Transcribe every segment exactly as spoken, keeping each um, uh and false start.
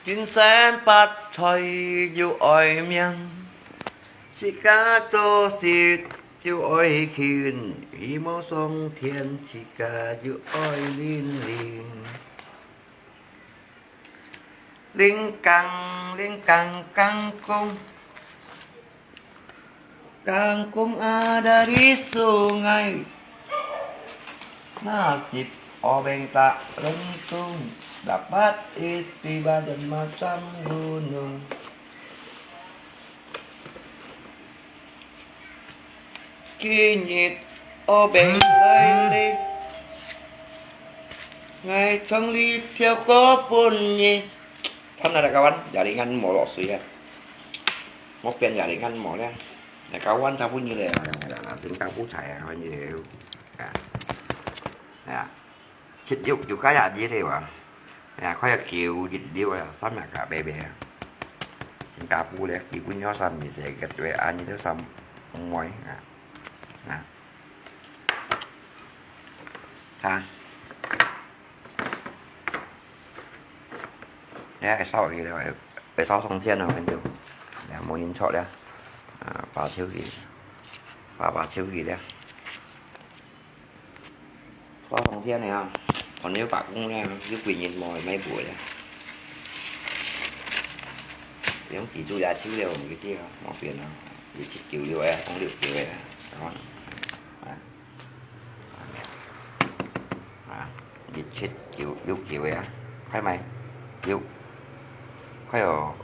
人生百態有愛命，自家做事有愛勤，希望上天自家有愛鄰里。 Lingkang, lingkang, kangkung. Kangkung ada di sungai. Nasib obeng tak lentung. Dapat istri badan macam gunung. Khi nhật ô beng lai lê. Ngài trong ly theo có buồn nhỉ. Thân là các bạn, giờ đi ngăn mỏ lọ suối à. Một bên giờ đi ngăn mỏ nha. Là các bạn ta cũng như là, là, là, là, là, là, là, là, là, là, là, là, là, là, là, là, 七六就該下子咧哇。哎呀，看下九一六啊，三日个白白啊。新加坡咧，基本上三日四个月，安尼都三妹啊。啊。啊。哎呀，會燒去了，會，會燒上天了，反正。哎呀，無人坐了。啊，把手機，把，把手機了。 花紅天呢，朋友白工呢，有幾日無買布了。用自助也抽了，毋記得啊，無變啊，有七九六个，講六九个啊，然後啊，啊，啊，一七九六九个啊，快買，六。 快哦，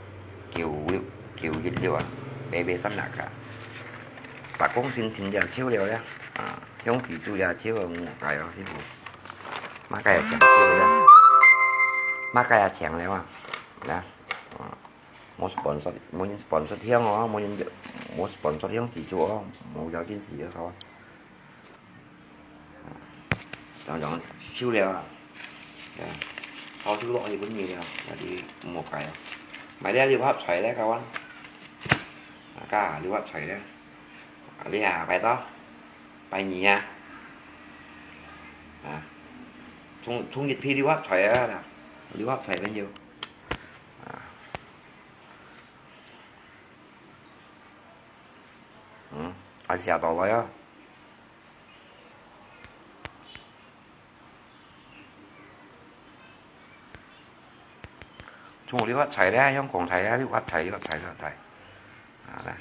九六，九一六啊，白白三六啊。白工先停隻手了呀，啊，兄弟煮隻手啊，莫改哦，師傅。莫改也請手了，莫改也請了啊，來，啊，無sponsor，無人sponsor香哦，無人，無sponsor香自助哦，無要緊事了，好啊。 當當收了啊，啊，好收落去分你了，那就莫改了。買了六合彩了，各位，啊，加六合彩了，啊，你啊，拜到，拜二啊，啊，中，中一批六合彩啊，六合彩朋友，啊，嗯，啊，下到來啊。 中六合彩咧，香港彩咧，六合彩，六合彩，六合彩。啊，來，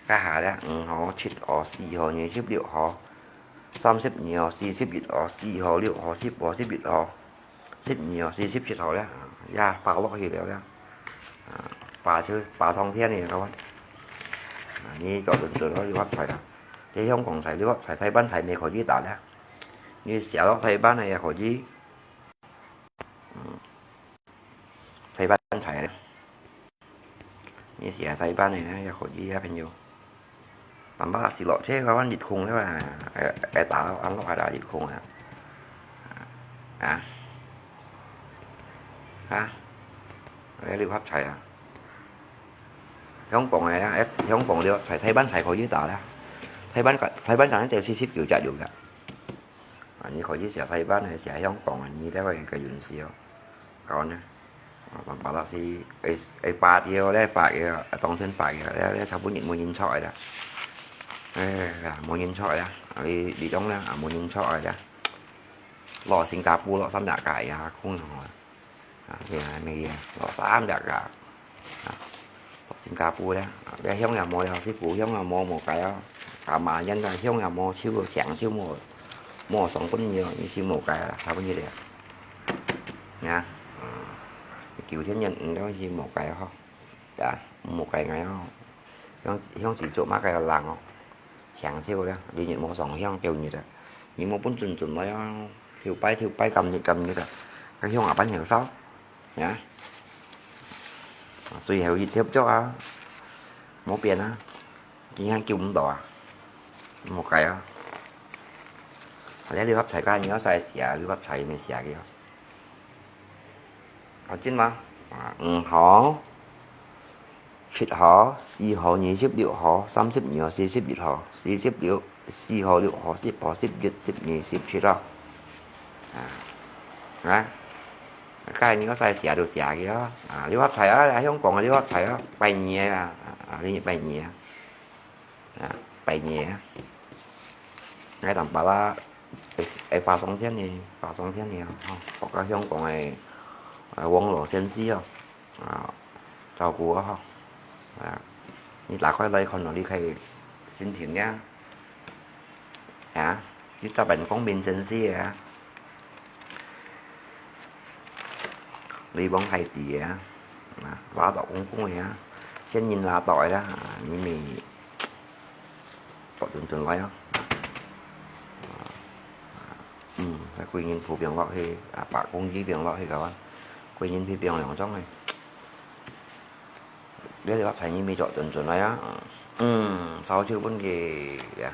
該下咧，五號、七號、四號、二十六號、三十二號、四十一號、四號、六號、十號、十一號、十二號、四十七號咧，啊，也發落去了咧。啊，發就發上天了，各位。啊，你做準準咯，六合彩啦。這香港彩、六合彩、台灣彩乜可以打咧。你寫落台灣个也可以。 嗯，台灣彩呢？你寫台灣个呢，也可以啊，朋友。但係係落車个話，日空个嘛，會，會打到安落來啦，日空啊。啊？啊？你六合彩啊？香港个啊，欸，香港六合彩，台灣彩可以打啦。台灣个，台灣彩呢，就四十九隻有个。 啊，你可以寫台灣个，寫香港个，你這個个運勢哦。搞呢？啊，辦法啦是，會，會八个哦，咧八个哦，啊，當天八个哦，咧，咧差不多無人出个啦。哎呀，無人出个啦，啊，你，你講啦，啊，無人出个啦。落新加坡落三隻个呀，空行啊。 啊，這下乜啊，落三隻啊，啊，落新加坡咧，啊，這香也無了，是故鄉也無，無計啊，啊，嘛，現在香也無，手，淨手無，無上本了，你是無計啦，差不多咧。啊，嗯，九天玄女了，是無計吼，啊，無計个吼，向，向自做麼个人哦。 享受了，日日無上香，朝日啊，日無本尊尊來啊，頭擺頭擺，今日今日啊，該香啊，辦享受，呀，最後一貼著啊，無變啊，今日救毋到啊，無計啊。啊，這六合彩个，你愛使寫，六合彩乜寫个哦。 啊，真嗎？啊，五號、七號、四號、二十六號、三十二號、四十一號、四十六、四號、六號、十號、十一、十二、十七號。啊，啊，該你个使寫就寫去啊，啊，六合彩啊，香港个六合彩啊，拜二个啊，啊，你拜二啊，啊，拜二啊。𠊎同爸爸，會，會發送錢个，發送錢个，吼，發到香港个，呃，網路先生哦，啊，照顧哦，吼。啊，你打開來看咯，你可以申請个。啊，你這邊公民先生个啊。 你幫孩子个啊，啊，拉到公公个啊，先人拉到个啦，啊，你咪做準準來啊。嗯，該歸人扶病落去，啊，把公司病落去个啊，歸人去病兩種个。你話財你咪做準準來啊。嗯，燒酒分佢，呀，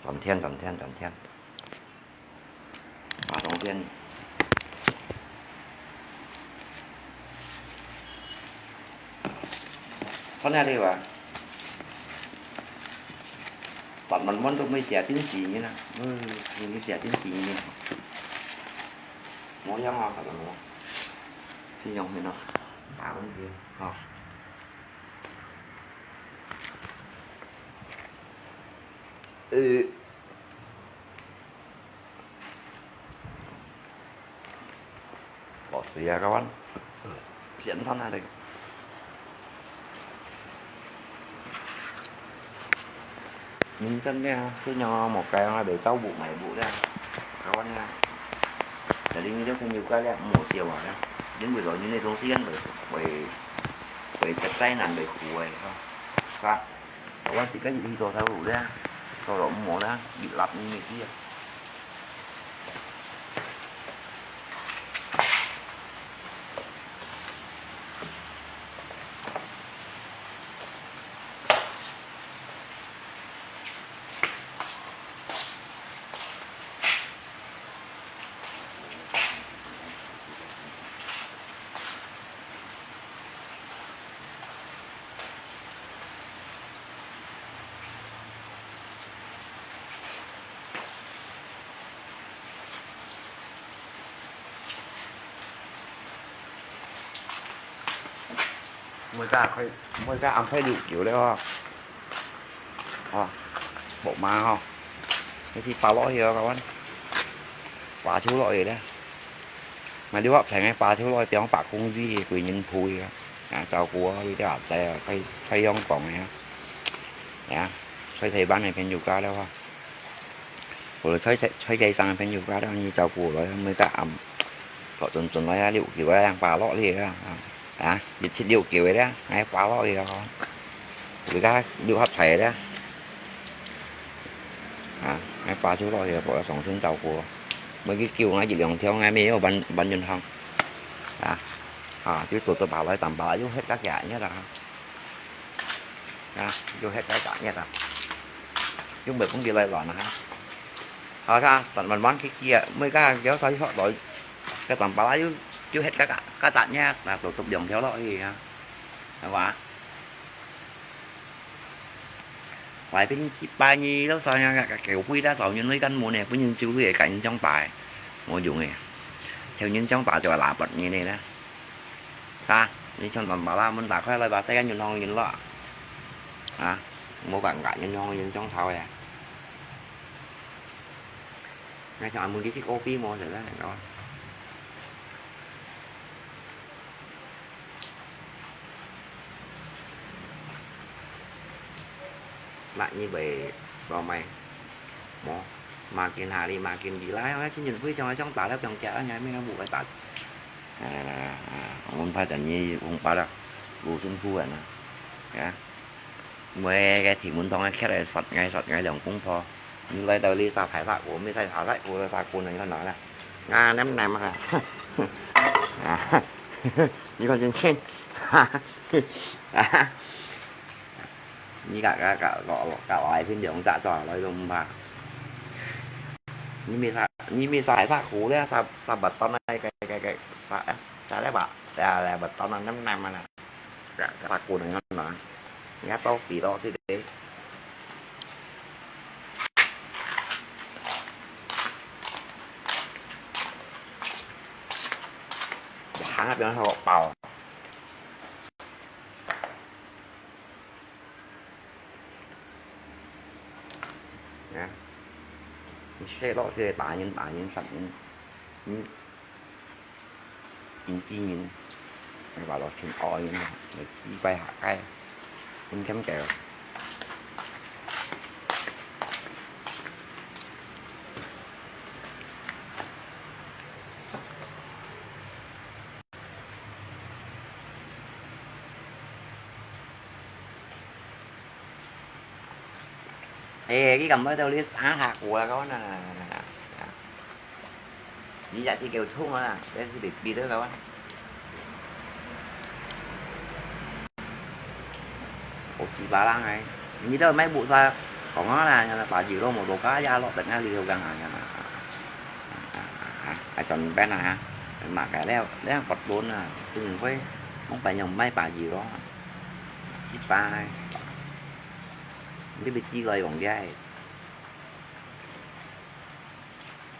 賺錢，賺錢，賺錢。 啊，當天。看下你哇，十萬蚊都毋會寫真錢个啦，嗯，你寫真錢个，無樣啊，十萬蚊，信用很好，打工去，吼。呃。 落水啊，kawan。先看下這個。認真个啊，這樣啊，莫該啊，來找屋買屋了，kawan啊。Jadi你就朋友个了，莫笑話了，因為老人个東西，會，會，會災難，會苦个，哈。 我自家入去做頭路咧，做落無啦，入納你咪知啊。每家開，每家安排六九了吼。哦，木馬吼，你去拔落去哦，kawan。拔出落去咧。 買六合彩个，拔出來，變百工資，歸人賠个，啊，照顧啊，你這下仔啊，開，開香港个啊，啊，開台灣个朋友家了啊，或者開台，開台商个朋友家了，你照顧來，每個暗，落轉轉來啊，六九啊，拔落去啊，啊，一七六九个咧，哎，拔落去啊，而家六合彩个咧。 啊，𠊎拔出落去，𠊎上身照顧。每日救𠊎一兩條，𠊎乜有萬，萬銀行。啊，啊，就多多拔來，淡薄又歇到幾日啦。啊，又歇到幾日啦。又毋會分佢來亂啊。好，看，慢慢去記啊，每個有時候學來，該淡薄啦，又，又歇到幾，幾日，啊，多多兩條落去啊，係嘛？ 來，平時拜二到三日，該，該，該，九杯啦，少人來間門呢，分人收去，該人想拜，無用个。像人想拜就係拿八年个啦。啊，你像淡薄啦，門打開來，把世界銀行印落。啊，無辦法，銀行印張頭个。該像阿妹去食咖啡無，就係恁樣。 Nak nyi bai lomai. Mo, makin hari makin gila, ya, chin jin pui chong chong ta la pyong kia, nya mi na bu bai ta. Mun pha chan nyi hung pa da, bu sun phu na. Ya. Mui ke thing mun thong ke khet sat ngai sat ngai liang kung pho. Ni lai tau li sa thai sa ku, mi sai sa thai ku, sa ku nai kan na. Nga nem nem ha. Ni kon chen chen. Ni ka ka ka lo lo ka lai phin liang ta cho lai lung ba. Ni mi sa, ni mi sa sa ku le sa sa bat ton nai ke ke ke sa, eh, sa le ba. Ya le bat ton nem nem na. Ka, ka ta ku nai ngon na. Nga to pi lo si de. Ya, 那邊還有包。啊，你食落去打人打人殺人，嗯，經紀人，你話落全愛人啊，你幾擺下街，你敢搞？ Ê, cái cầm mới tao đi xả hạt của là có nè, nè, nè, nè. Lý giải thì kiểu thun đó nè, để thì bị bị đứa có. Ủa, chị bà Lan này. Như đó mấy bộ sao còn nó là, là bà dì lô một bộ cá da lọt tận ngay đi đâu gần à, à, à, à, à, à, chọn bé này hả? Mà cái leo, leo quạt bốn à, tôi nhìn với món bà nhồng mấy bà dì đó. Chị bà này. Cái bị chi rồi còn gai.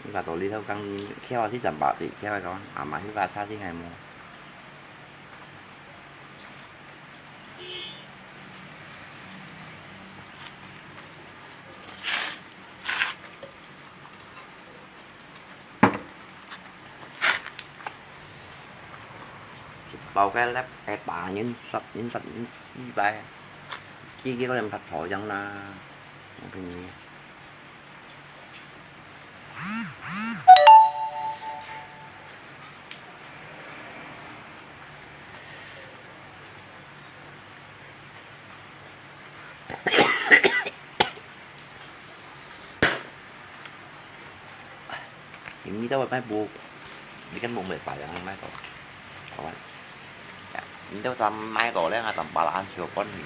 Và tổ lý thâu căng khéo thì giảm bảo thì khéo đó, à, mà hít vào sao thì ngày mùa. Bao cái lép, cái tà, nhân sắt, nhân sắt, nhân sắt, nhân sắt. Kia, kia có làm thật thổi chẳng là, không phải nghĩ. Ini tau mai bu, ini kan bu mai sayang mai tau. Kawan. Ya, ini tau tam mai tau le, tam palaan sio pon ni.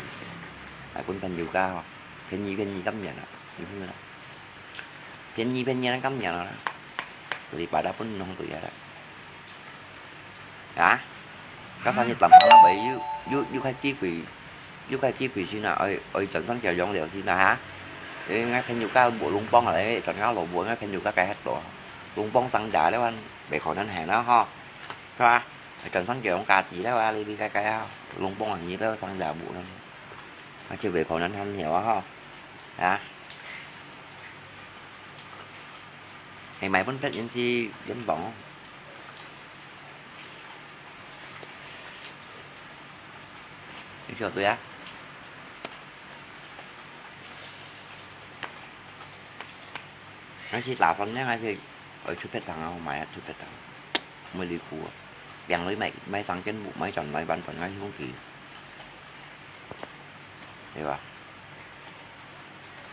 Ai pun kan juga. Phen ni, phen ni kam ya na. Ini na. Phen ni, phen ni kam ya na. Daripada pun nong tu ya. Hả? Các anh tầm là vậy, you, you, you khai chi quỷ, you khai chi quỷ xin à, ơi, ơi, chẳng sang chèo giống liều xin à hả? Ê, ngay khen nhiều cái bộ lung bông ở đây, chẳng ngáo lộ bộ, ngay khen nhiều cái cái hết bộ. Lung bông tăng giá đấy anh, để khỏi nên hẹn nó ho. Cho à? Chẳng sang chèo giống cà tí đấy, à, đi đi cái cái à. Lung bông là như đấy, tăng giá bộ. Nó chưa về khỏi nên hẹn nhiều ho. Hả? Hay mày vẫn rất những chi, vẫn bỏng. Anh sửa tôi á. Nó chỉ là phần nhé, hay thì ở chút pet thằng không, mày chút pet thằng. Mới đi cua. Bèn lưới mày, mày sang chân bụng, mày chọn mày bán phần ngay không thì. Hiểu không?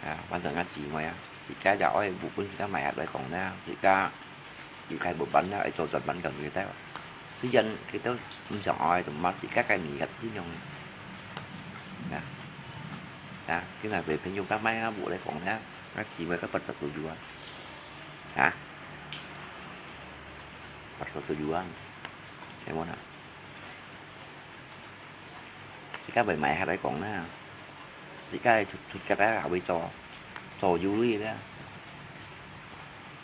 À, bán phần ngay chỉ mày á. Chỉ cái giờ ơi, bụng cũng chỉ cái mày ở đây còn nha. Chỉ cái, chỉ cái bụng bánh nha, ấy, cho chọn bánh cần người ta. Thứ dân, cái tớ, không chọn ơi, tụi mắt chỉ các cái mì gạch chứ nhung. Nè. Nè, cái này về phải nhung các máy á, bụng đây còn nha. Nó chỉ với các vật chất của dùa. Hả? Vật chất của dùa. Em muốn hả? Chỉ các bài máy hát đấy còn nha. Chỉ các, chỉ các cái học với cho. Cho vui đi đó.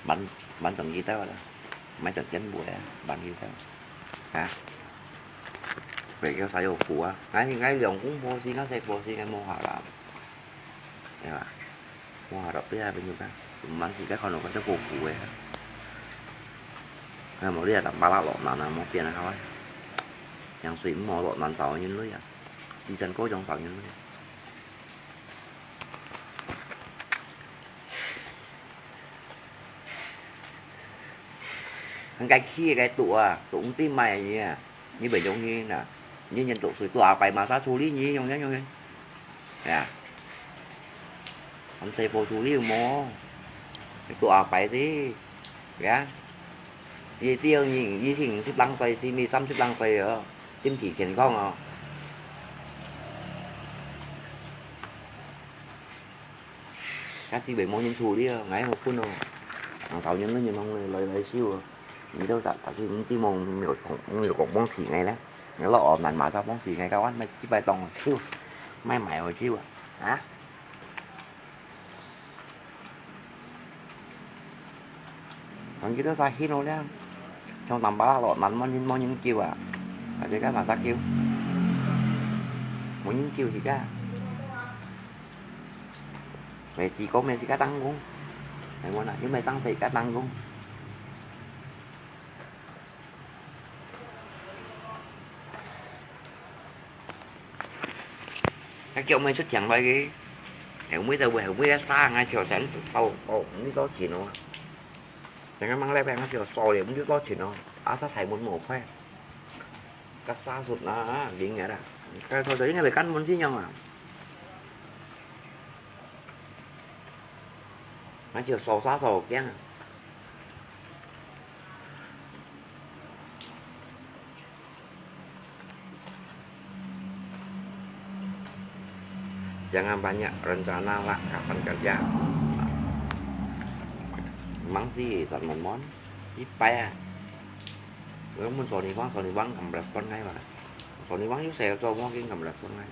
Bắn, bắn tầm gì tao đó. Máy tầm chén bùa đó. Bắn gì tao. Hả? Về cái phải vô phủ á. Ngay, ngay lòng cũng vô gì, nó sẽ vô gì, cái mô hả lắm. Ê, mua hạt đậu tía bên nhung ta. Mắn chỉ cái con nó có cái vô phủ ấy. Hay một lia tắm ba lạ lọ nắn, mua tiền hay không ấy. Yang suy mua lọ nắn tàu như lưới à. Xì chân cô trong tàu như lưới. Thằng cái kia cái tụ à, tụ cũng tim mày nhỉ. Như vậy giống như nè, như nhân tụ suy tụ áo cái mà sao xù lý như giống như, giống như. Nè. Anh thấy bộ xù lý mô. Cái tụ áo cái gì. Nè. Như tiêu nhìn, như xin xếp lăng xoay, xin mi xăm xếp lăng xoay rồi. Xin kỹ khiển không à. Kasi bai mong nhin chu li, ngai mo phun lo. Ang sao nhin lo nhin mong loi loi siu. Ni dau sa, kasi mong ti mong miu kong, miu kong mong si ngai la. Ngai lo om nan ma sa mong si ngai ka wan, mai chi bai tong siu. Mai mai o siu. Ha? Ang kita sa hin lo liang. Trong tam ba lo nan mong nhin mong nhin kiu a. 啊，這个馬殺狗，無人救自家。Mesti kau mesti katanggung. Ai, mana, you mesti sangsi katanggung. Cái kiểu mày xuất hiện vậy kì. Hẻo mới tao hẻo mới đã xa ngay chiều sáng sau, ồ, không biết có gì nữa. Sáng mang lại phải ngay chiều sau thì không biết có gì nữa. Á, sát thải muốn mổ khoe. Cắt xa sụt nó, dính nhá đã. Cái thôi, tôi应该 phải cắt muốn chứ nhau à. Ngay chiều sau xa sau kiang à. Jangan banyak rencana lah kapan kerja. Mang si San Mon Mon, ipai ah. Kalau mun Sony Wang, Sony Wang kam respon ngai ba. Sony Wang yuk sel cho mo king kam respon ngai.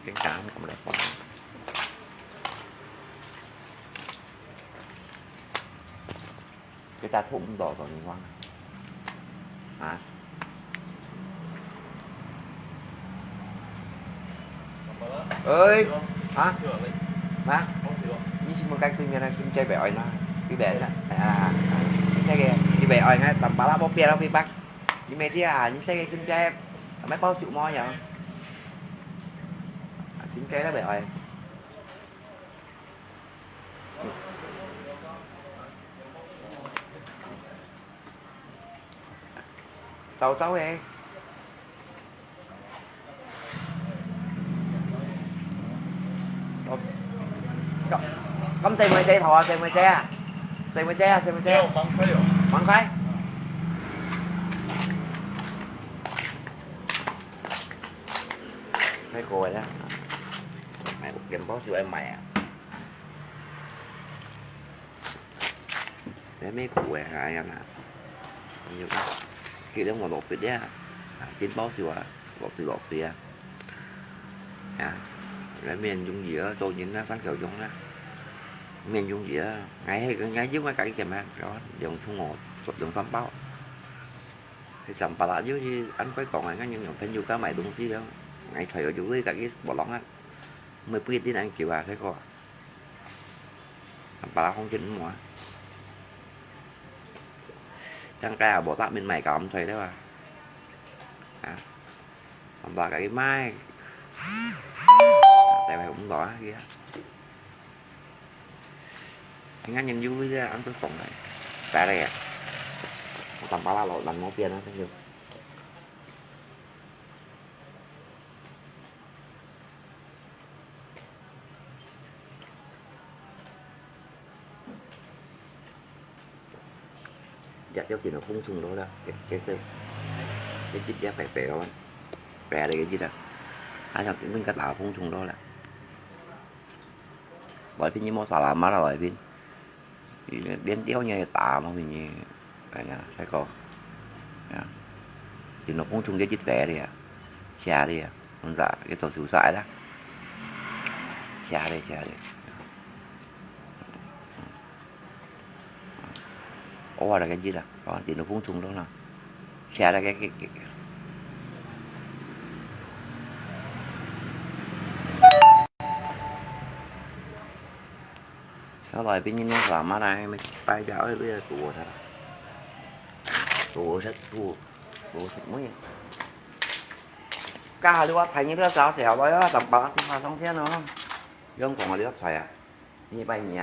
King kam kam respon ngai. Cái ta thủng đỏ rồi mình quăng. Hả? Ơi, hả? Hả? Ini semua kai kuih merah kim cai bai oi na. Pi bai na. Ah, ini cai ke. Pi bai oi ngai tam pala bo pia lo pi bak. Ini media, ini cai ke kim cai. Mai pau siu mo ya. Kim cai lo bai oi. Tàu tàu ê. Cắm, cắm dây mười dây thỏ, dây mười dây à? Dây mười dây à, dây mười dây à? Mắng khai. Mấy cô ấy đó. Mày cũng kiếm bó sữa em mày à? Bé mê cũ ê, ai ăn à. Nhiều lắm. Khi đó mà lột tuyệt đấy à. À, chín bó sữa à. Lột tuyệt, lột tuyệt à. À. Bé miền Trung gì á, tôi nhìn nó sáng kiểu Trung á. Miền Trung gì á. Ngày hay, ngày trước mà cái kiểm á. Đó, dùng thu ngộ, dùng xăm bao. Thì xăm bao là như, như anh quay còn ngày, ngày dùng thêm nhiều cái máy đúng gì đó. Ngày thời ở dưới cái, cái bộ lóng á. Mười phút tin anh kiểu à, thấy không? Hàn pala không chín mua. Chẳng cái à, bộ tắc bên mày cả ông thầy đấy mà. Hả? Hàn pala cái mai. Tại mày cũng đỏ kìa. Ngã nhìn vui ra ăn tôi phòng này. Tại đây à. Hàn pala lộn lành máu tiền nó thấy không? Dạ, cháu chỉ nó phun sung đó đó. Cái, cái, cái, cái chích giá phải phải đó. Phải là cái gì đó. Ai, sao mình cắt lá phun sung đó là. Bởi vì như mua xà lách mà là bởi vì Đi đến tiêu như ta mà mình như cái nhà, thấy cô. Thì nó cũng chung cái chích vé đi à. Xe đi à. Không dạ, cái tổ sự sai đó. Xe đi, xe đi. Ủa là cái gì đó. Đó, thì nó cũng chung đó nè. Xe là cái, cái, cái. Sau đó bên nhìn nó làm mà này, mình bay ra ơi, bây giờ tụi thật. Tụi thật, tụi, tụi thật mới. Cả hai đứa thấy như đứa sao xẻo rồi á, tầm ba thì mà xong thế nó. Giống còn đứa thoại à. Như bay nhỉ?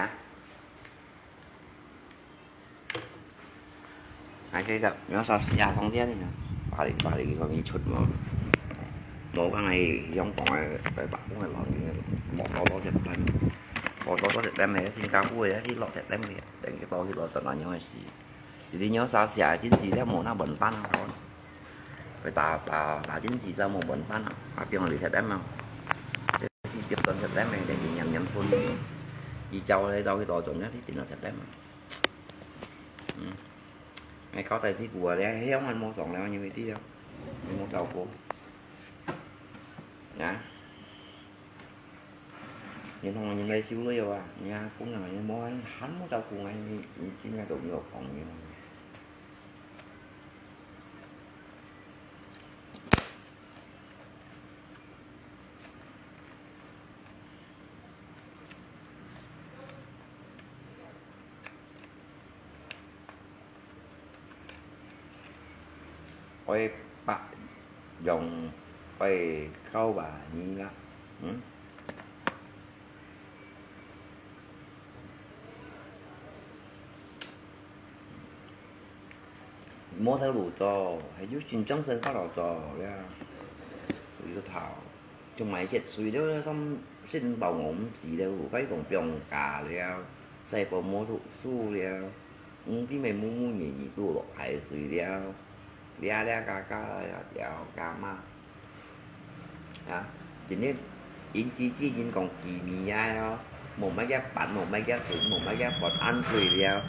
Ai, cái gặp nó sao xa thông thiên nhỉ? Bà đi, bà đi, còn đi chút mà. Mổ cái này giống còn phải, phải bắt cũng phải lo gì. Mổ to to thiệt lắm. Mổ to to thiệt lắm này, Singapore á, thì lo thiệt lắm này. Đến cái to thì lo thật là nhau hay gì. Thì đi nhau sao xả, chính gì đó mổ nó bẩn tan không? Phải ta, ta, ta chính gì sao mổ bẩn tan không? Mà pion thì thiệt lắm không? Thế thì pion toàn thiệt lắm này, để nhầm nhầm thôn. Đi châu đấy, đâu cái to chuẩn nhất thì nó thiệt lắm không? Ừm. Ngày có tài xí của đấy, héo ăn mua sòng đấy, như vậy tí đâu. Mình mua tàu phố. Nhá. Nhìn không, nhìn đây xíu nữa rồi à. Nhà cũng là mua ăn, ăn mua tàu phố ngay, chính là tụi nhiều phòng nhiều. 愛八，用愛九百二啦，嗯。無頭路做，還有心臟生發了做了，有頭，就買一水了，三，四五包我毋知了，該講放假了，細胞無讀書了。 嗯，弟妹母母年年都落海水了，了了加加了，了加嘛。啊，今日因機制人講機密啊哦，無麼个粄，無麼个水，無麼个飯，恁貴了。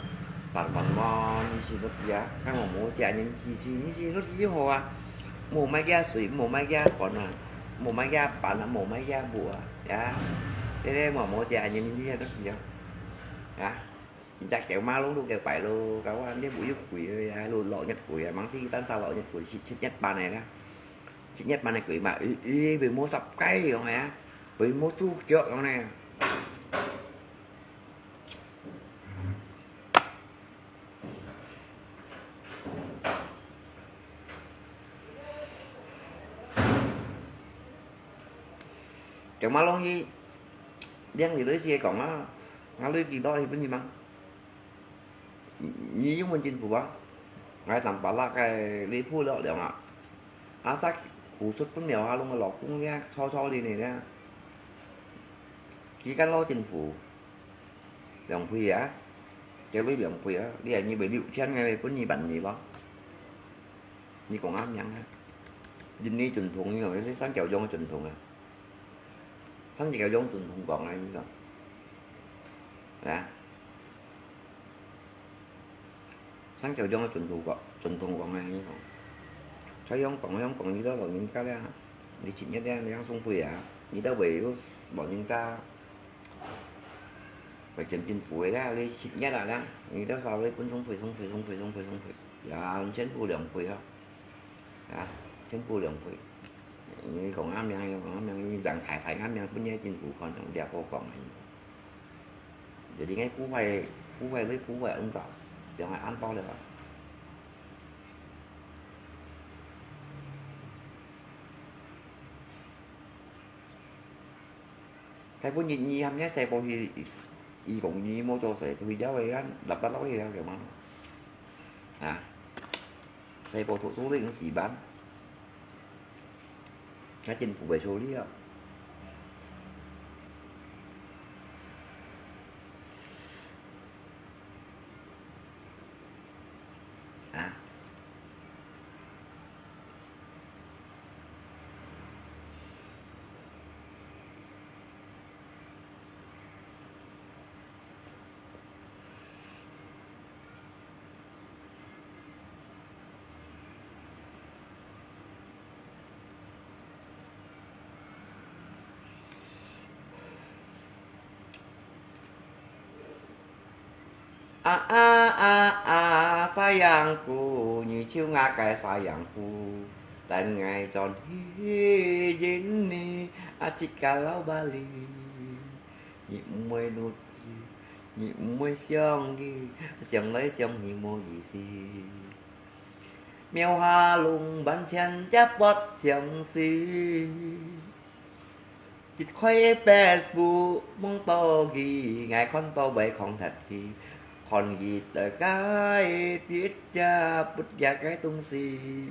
飯飯飯，你是落去啊，看我無食人機制，你是落去好啊。無麼个水，無麼个飯啊，無麼个粄啊，無麼个布啊，呀，這个我無食人機制落去啊，啊。 人家狗馬路都狗擺咯，狗啊，你毋要跪啊，路落日跪啊，mang地單車落日跪，七，七日半个啦，七日半个跪嘛，佢，佢會摸十雞樣个啊，會摸豬腳樣呢。狗馬路去，領你類似个講啊，𠊎類幾多去分你嘛。 你有問政府啊？𠊎三百六个里鋪落涼啊！阿叔付出分了下，攏个老公咧，吵吵咧咧咧。幾間老政府，兩倍啊？這類兩倍啊！你還以為六千个分你萬二咯？你講啊，明啊？印尼總統，你講，你三角洲總統啊？三角洲總統講啊，你講，啊？ 三角洲个總統講，總統講个，你講，在香港，香港你兜老人家咧，你七日咧，你通送回啊，你兜會有老人家，會見政府个啦，你七日啊啦，你兜稍微分送回，送回，送回，送回，送回，呀，全部兩倍啊，啊，全部兩倍。你講啊名，講啊名，你兩太太啊名，分你政府看，兩個講个。 Jadi ngai不會，不會，不會，毋知，樣个恁多了。該本日你喊你細胞去，佢講你無做事，佢了个，立立落去了，對嗎？啊，細胞讀書都已經死班。 該政府會處理啊。啊。啊啊啊啊，sayangku，你就𠊎个sayangku，等𠊎轉去印尼，啊，jikalau balik。 你毋會落去，你毋會想佢，想來想去無意思。廟下龍板前隻佛像死，一開Facebook望到佢，𠊎看到會囥忒去，看佢在該跌隻不隻个東西。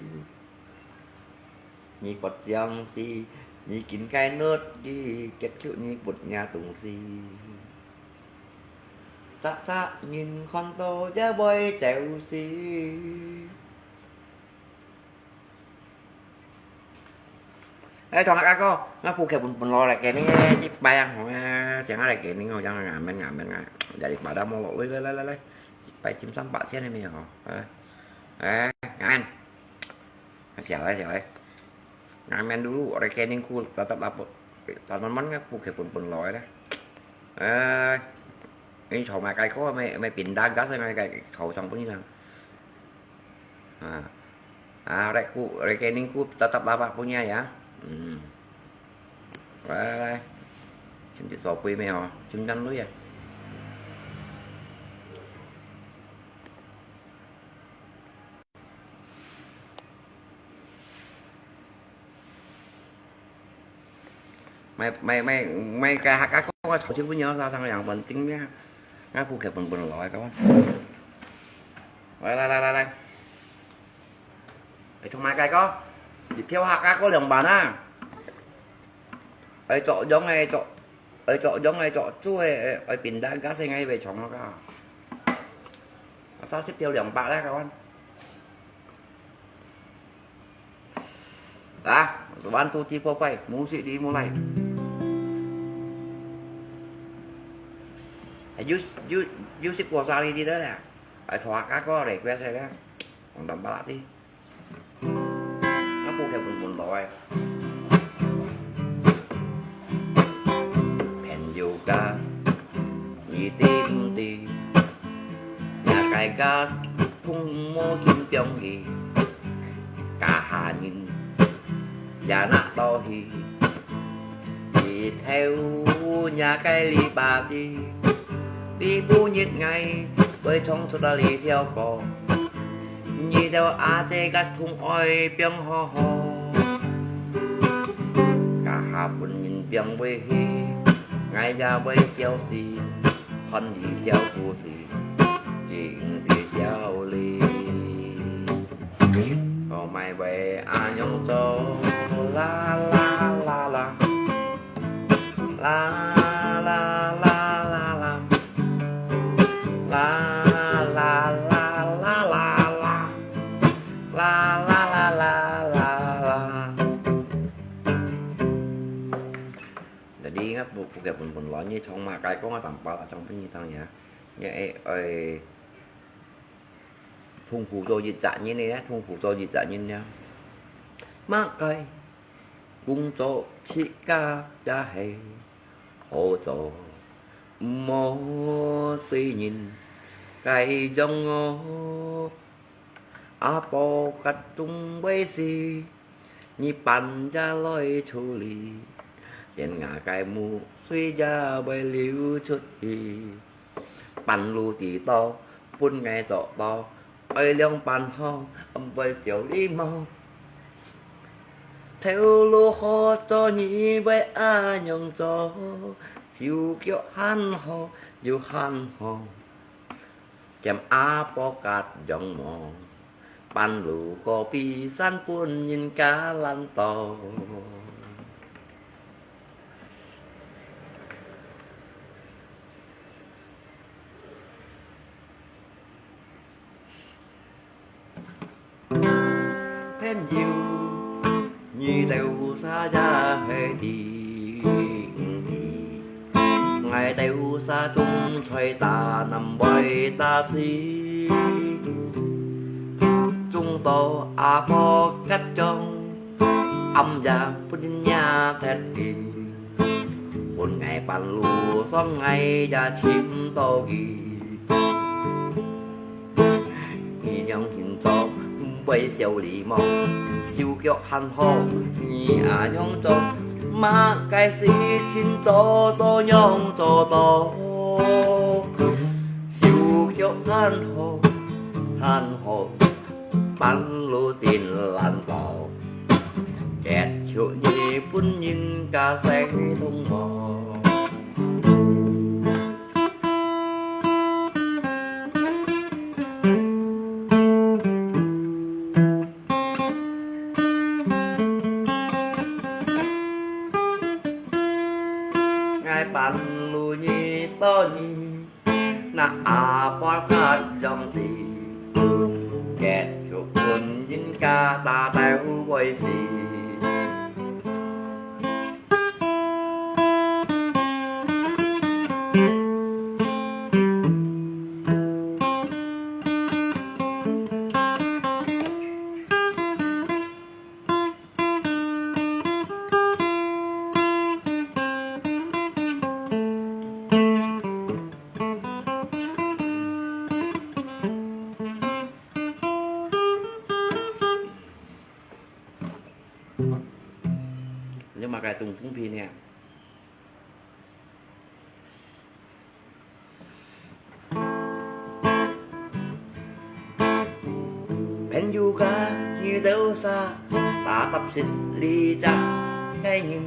你佛像死，你緊該落去，結束你不若東西。逐逐人看到也會走死。哎，同學阿哥，𠊎補給分分落來給你，一百啊，好啊，先來給你，好像啊，免啊，免啊，jadi pada mau，來來來來來，一百千三百千的沒有？哎，哎，小哎小哎。 Ngamen dulu, rekeningku tatap laput. Tanaman nga pukhe pun pun loy dah. Eh, ini choma kai ko mai mai pindah gas mai kai khẩu trong pun sang. Ah, ah, rekku, rekeningku tatap laput punya ya. Hmm. Wah, chim chim sopui mai ho, chim chan lui ya. 買買買个客家歌个潮州朋友，啥上兩本訂咩？𠊎補貼分分來个。來來來來來，來唱麼个歌？一條客家歌兩版啊！愛著樣个著，愛著樣个著，煮个愛，愛便當，假使𠊎會唱个。三十條兩百啦，kawan。 啊，one, two, three, four, five，musik dimulai. You you you識過啥哩知得啦？哎，唱客家歌request个，講淡白啦啲。啊，補貼分分來。朋友啊，你知毋知？若个家 同無金放去，家下人也拿到去。日頭若个禮拜日，禮拜日𠊎會唱出這條歌。你兜阿姐个痛愛放好好，家下分人放會去，𠊎也會笑死，看這條故事。 真个笑哩。我乜會恁樣做，啦啦啦啦，啦啦啦啦啦，啦啦啦啦啦啦，啦啦啦啦啦啦。Jadi，𠊎補補个分分來，你唱麼个歌，𠊎淡白啦，唱分你聽呀。你愛愛 痛苦做一隻人呢，痛苦做一隻人呢。麼个工作自家也係好做，毋好對人該樣哦。阿婆个總會死， 你半夜來處理，連𠊎个目水也會流出去。半路知道，分𠊎做到，愛兩半好，毋會小禮貌。頭路好做，你會恁樣做，手腳還好，又還好。 兼阿婆个樣貌，半路過比山分人家懶惰。朋友，你兜儕也係知，𠊎兜儕種菜打南北打西，種到阿婆結帳，暗夜分人惹忒去。 分𠊎半路上𠊎也尋到佢。你仰形做毋會小禮貌，手腳還好，你恁樣做，麼个事情做到仰做到？手腳還好，還好，半路真懶惰。 結局你分人家洗通哦。𠊎半路遇到你， 拿阿婆个樣子，結局分人家打到會死。 你嘛个东风皮呢？ 朋友啊，你兜儕打搭識哩隻个人，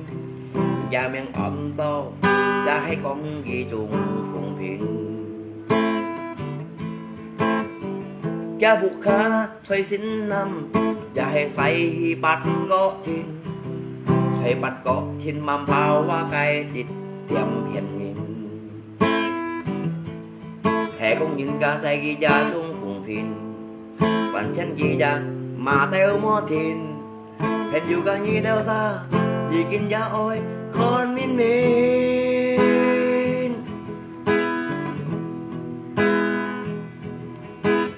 也名安到，也係講佢中風病。厥屋下在新南，也係西八角亭，在八角亭Mempawah个一點片人。係講人家使佢也中風病，反正佢也罵到無停。 朋友甲你兜儕，已經也愛看明明。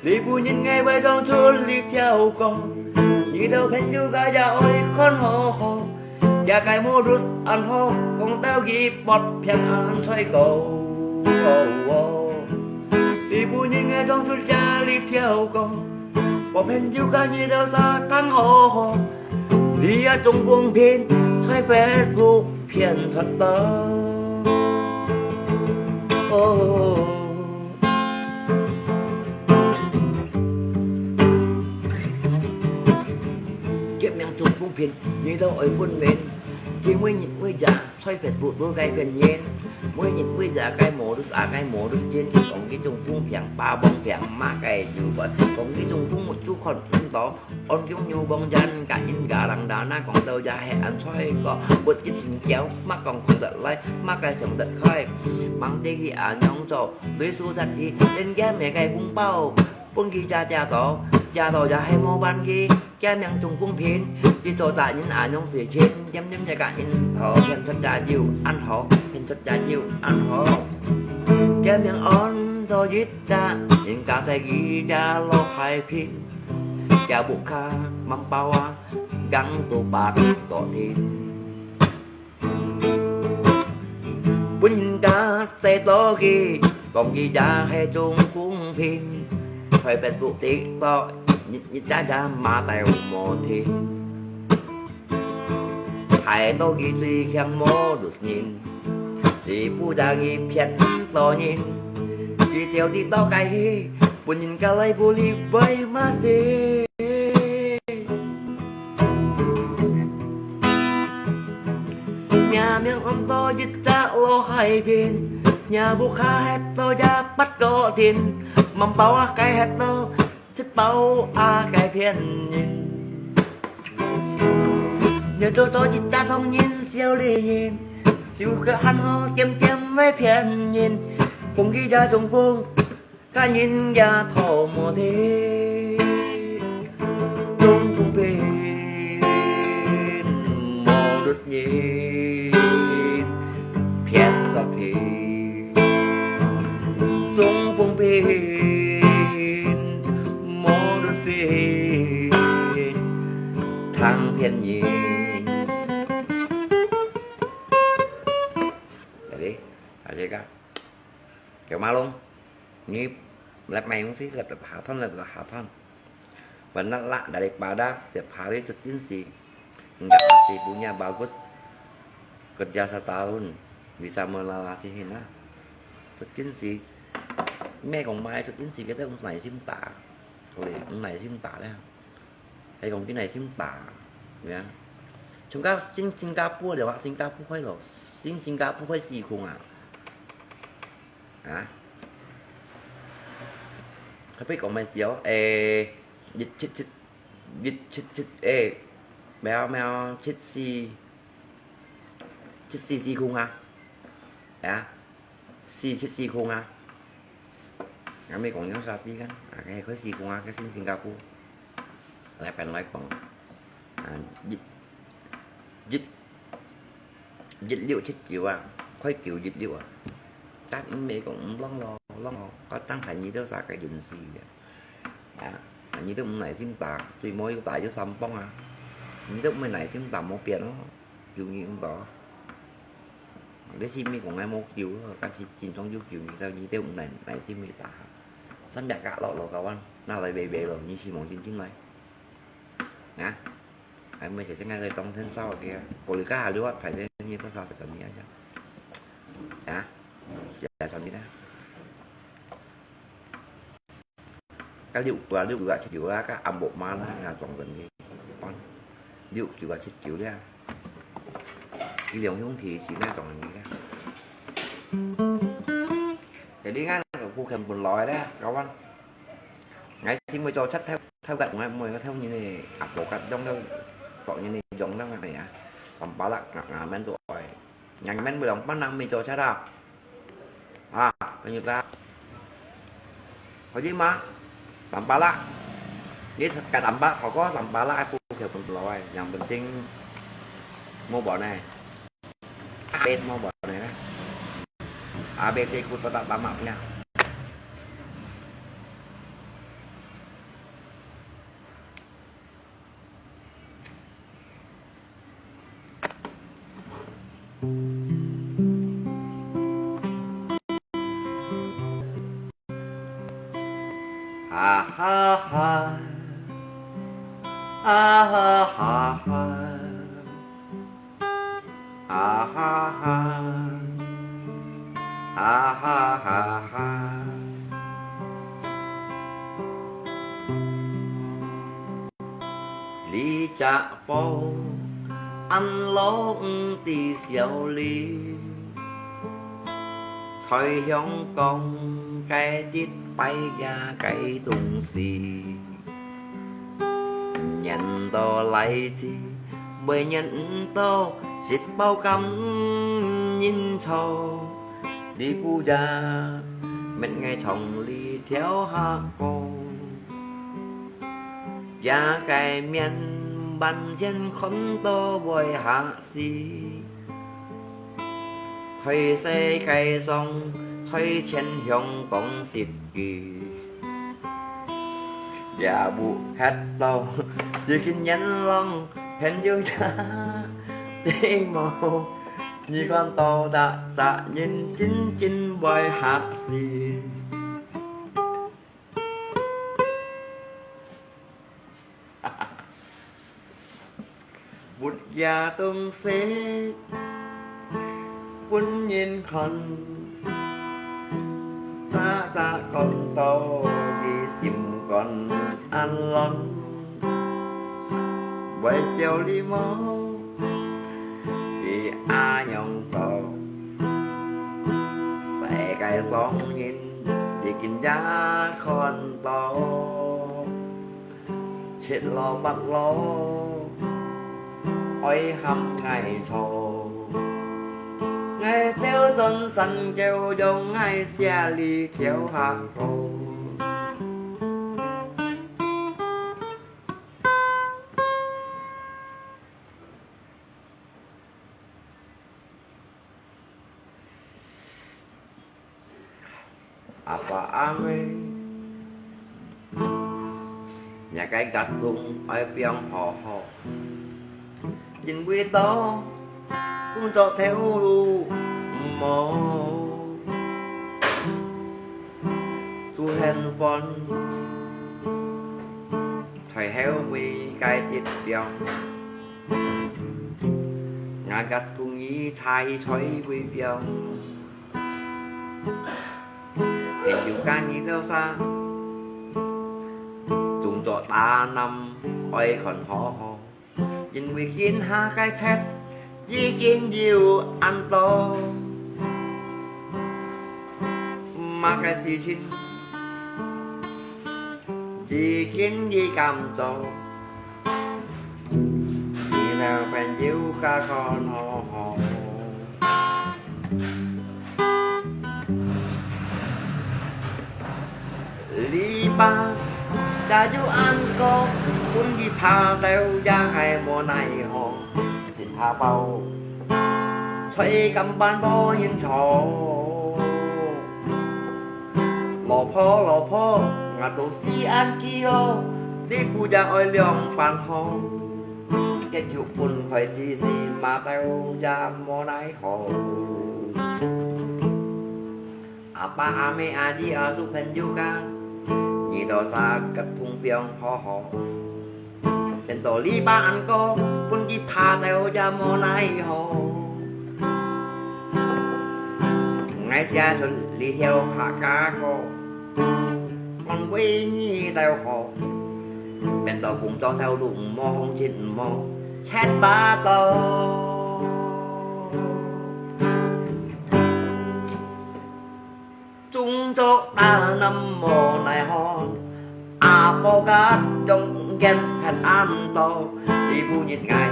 你本人个會唱出這條歌，你兜朋友甲也愛看好好，這个modus恁好，講到佢發病恁衰過。你本人个唱出這條歌， 我朋友甲你兜儕聽好好，你也中風病，在Facebook片出到。哦，厥名中風病，你兜愛分明，佢每日每夜 在Facebook都該片人，每日每夜該modus啊該modus人，講佢中風病、發瘋病，麼个有關，講佢中風就看毋到，安供有幫人，甲人家人家那講到也係恁衰過，不一定叫，麼講講得來，麼个想得開，忙得佢恁樣做，對手殺佢，人家每个紅包， 分佢借借到，借到也係無還佢，厥名中風病，佢做大人恁樣事情，點點也甲人頭騙出借酒恁好，騙出借酒恁好。厥名安到一隻，人家使佢隻老海片，厥屋下Mempawah，gang都八個天。 分人家寫到佢，講佢也係中風病，在Facebook、TikTok，日日夜夜罵到無停。害到佢最強無路人，佢不但佢騙到人，佢走得到該去，分人家來不理會麼事。 若名安到一隻老海片，若屋下歇到也八個天，Mempawah該歇到七寶啊該片人。若做到一隻唐人少年人，手腳還好點點來騙人，講佢也中風， 甲人也討無停，中風病無路人，騙煞病，中風病無路人，通騙人。Jadi, ada kah? Kemana long? Ni lep main si lep lep haton lep lep haton. Benar lah daripada setiap hari cutin si. Enggak pasti punya bagus kerja setahun bisa melelasihin lah. Cutin si. Mẹ còn mai cutin si kita cũng nảy sim ta. Ôi, nảy sim ta lah. Hay còn cái này sim ta. Nha. Chúng ta xin Singapore được không? Singapore khoái lắm. Xin Singapore khoái si không à? Hả? Không biết còn mày xíu. Ê, dịch, dịch, dịch, dịch, dịch, ê, mèo, mèo, chết si, chết si si không hả? Hả? Si, chết si không hả? Ngà mê kòng yóng sa tí găn. À, cái khói si không hả? Cái xin Singapore. Lại bạn nói còn, à, dịch, dịch, dịch liệu chết kiểu à? Khói kiểu dịch liệu à? Tát mê kòng lóng lo, lóng lo. Có tăng phải nhí đâu xa cái dùng si vậy? À, nhí đâu mày nảy sim ta, tùy mô yú ta yú xăm bóng à. Nhí đâu mày nảy sim ta mô pian lo. Yú nhí không đó. Cái si mê kòng ngay mô kiểu, cái si chín trong yú kiểu nhí đâu, nhí đâu mày nảy, nảy sim mê ta. Sắm bẹt cả lọ lọ cả văn, nào lại bế bế lọ, nhí si mong chín chín lại. Nè. Ai, mày sẽ ngay rồi tông thân sau kìa. Cô lưỡi cá hà lưỡi, phải thế, như có sao sẽ cần nhớ chứ. Hả? Dạ, sao đi đó. Cái rượu, và rượu gạo, rượu lá, các ăn bộ má lá, là tổng gần đi. Con. Rượu kiểu gạo, rượu lá. 佢兩兄弟是哪種人个？Jadi𠊎个顧客本來咧，kawan，𠊎先會做出頭頭个，𠊎每個頭人个阿婆个用了，各人个用了个呀，當巴拉，𠊎𠊎們都愛，𠊎們每兩班人沒做出啊。 啊，朋友家，好啲嘛？Tampalak，你个Tampalak，好个Tampalak，還不曉分老哎，yang penting無辦呢，base無辦呢，A B C ku tak tamak punya。哈哈哈，啊哈哈哈，啊哈哈，啊哈哈哈。 這隻寶，恁老毋知少哩，在香港該一擺呀个東西，認到來自，會認毋到，食飽感恩錯。 你不也，乜愛從你跳下過，這个面完全看到會嚇死。在世界上，在全香港食佢，也無吃到，已經原諒，朋友也，對無？ 你看到這隻人真正會嚇死。活个東西，分人看，早早看到佢心肝恁亂。 會笑你無？佢恁樣做，世界上人已經也看到，七老八老愛喊𠊎錯，𠊎走轉山溝，用𠊎寫哩跳下過。 阿爸阿姆，若个合同愛放好好，因為到工作頭路無，做現款，在後尾个一張，𠊎个同意在在會放。 朋友間你做啥？工作打拚愛看好好，因為今下个賊已經有恁多，麼个事情已經佢敢做。 你男朋友个看好好。你爸也有恁講，分佢拍到也係無奈何，真怕包，在甲板無人坐。老婆，老婆，𠊎都死恁飢餓，你不也愛兩板好？ 結局分開之時，罵到也無奈何。阿爸阿姆阿弟阿叔朋友間，你都儕合同放好好。變到你爸恁講，分佢拍到也無奈何。𠊎寫出這條客家歌，安慰你兜好。 變到工作頭路毋好，行情毋好，七八刀。種作打淰無奈何，阿婆家中間還恁多，你不應該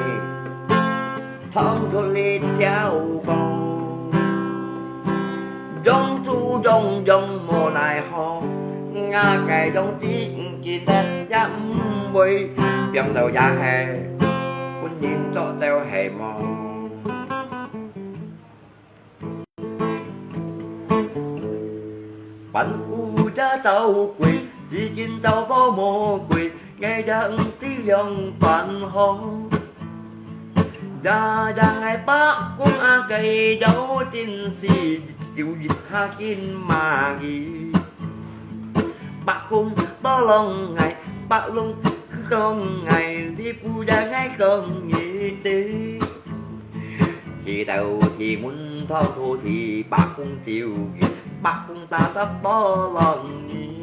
唱出你條歌。用處用用無奈何，𠊎个用子今日也毋會，變到也係分人捉走係無？ 半烏也走鬼，至今找無魔鬼，𠊎也毋知仰般好。也也𠊎伯公阿个有真事，就一下緊罵佢。伯公tolong𠊎，伯公tolong𠊎，你不要𠊎講你的。 去到天門堂，都係伯公招佢，伯公打得tolong你。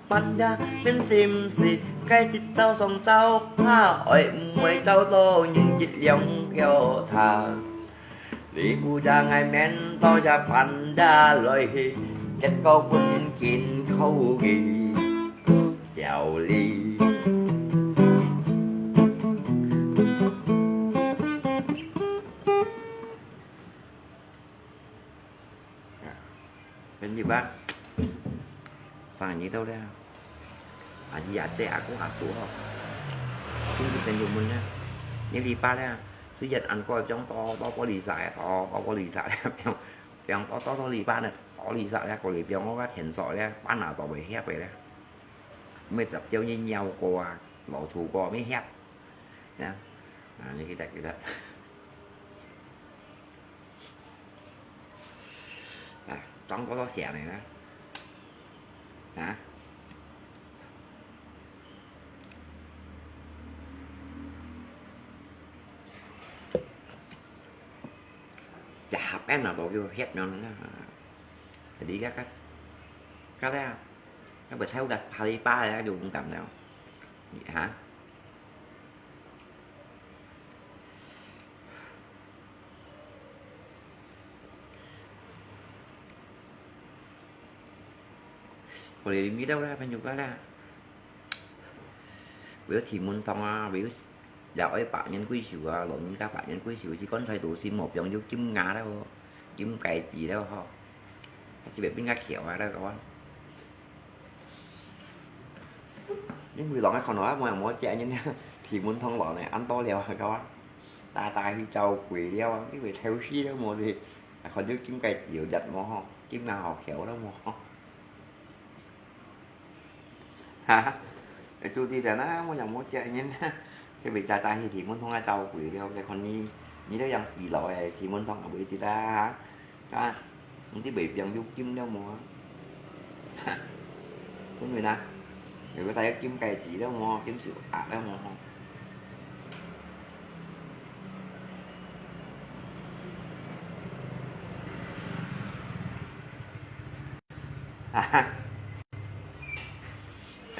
半夜愐心事，該一朝上朝，怕會毋會找到人一兩口茶。你不要𠊎面到這半夜來去，結果分人緊扣去。 小李。朋友啊，生日到了。阿姨阿姐阿公阿叔吼，親戚朋友們啊，你禮拜了，雖然恁過放多多玻璃晒，哦，多玻璃晒了，放放多多多禮拜呢，玻璃晒了，過來放我个田所了，搬啊都袂歇个了。 毋係十朝日尿過啊，老土過，毋係歇。呀，啊，你去得，去得。啊，裝多多響的呢？啊？也合適啊，都叫歇呢。你看看，看這樣。 該毋係有个下禮拜咧，就毋敢了。哈？我哋呢度咧，朋友家咧，為了天門堂啊，為了 也愛百年歸壽啊，老人家百年歸壽，是棺材度先莫放有金牙了哦，金戒指了吼，還是會變較翹啊，了个啊。因為人个看到啊，無無隻人，天門堂來呢，恁多了个啊，大大去走鬼了啊，因為偷師了無是，啊，看到金戒指有日無吼，金牙好翹了無吼。 哈哈，會注意的啦，我也無驚人。佢會早早去天門堂啊走鬼了，佢看你，你都養死了誒，天門堂也會知啦，哈。啊，你都袂變有金了無啊？哈，因為啦，有个戴金戒指了無，金手鐲了無？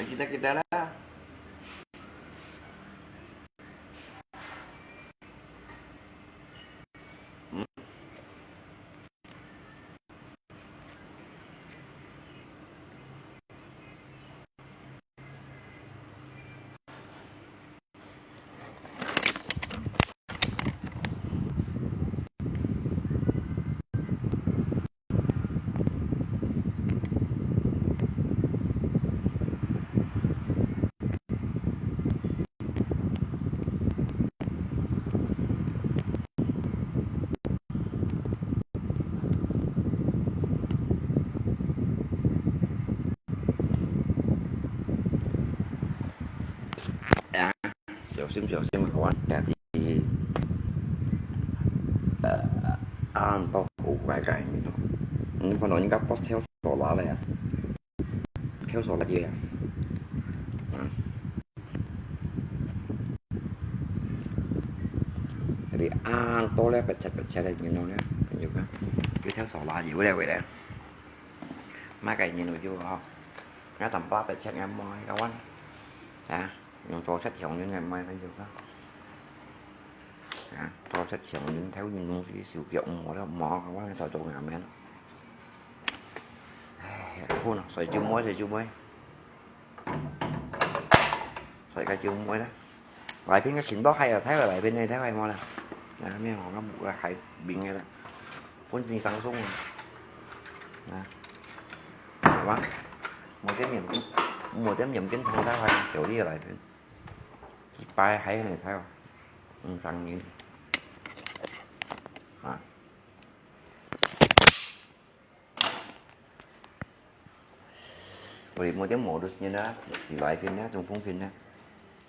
Kita-kita lah.啊，小心小心，好啊，但是，呃，啊，都好怪怪，你看，你看到人家boss跳索拉了呀。 跳索拉去啊。啊。Jadi，啊，多了，白切白切个，你弄了，朋友看。又跳索拉去，回來回來。買个人路就好。那等把白切个买个完。啊，用左切条，你买朋友看。啊，到食強人頭人東西，手腳毋好了，毋好，我來做做下面。唉，好啦，睡覺妹，睡覺妹。睡個覺妹啦。來片个尋到海啊，太壞來片个，太壞無啦。啊，沒有，我無个海冰个啦。本身生疏啊。啊，好吧。無點鹽跟，無點鹽跟糖，太壞，有你來片。一擺海个太壞，嗯，生意。啊。 喂，無點毛就先啦，是來片啦，中風片啦，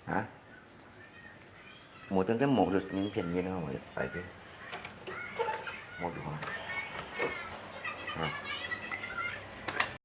啊？無點點毛就先片你啦，我來片。無就好。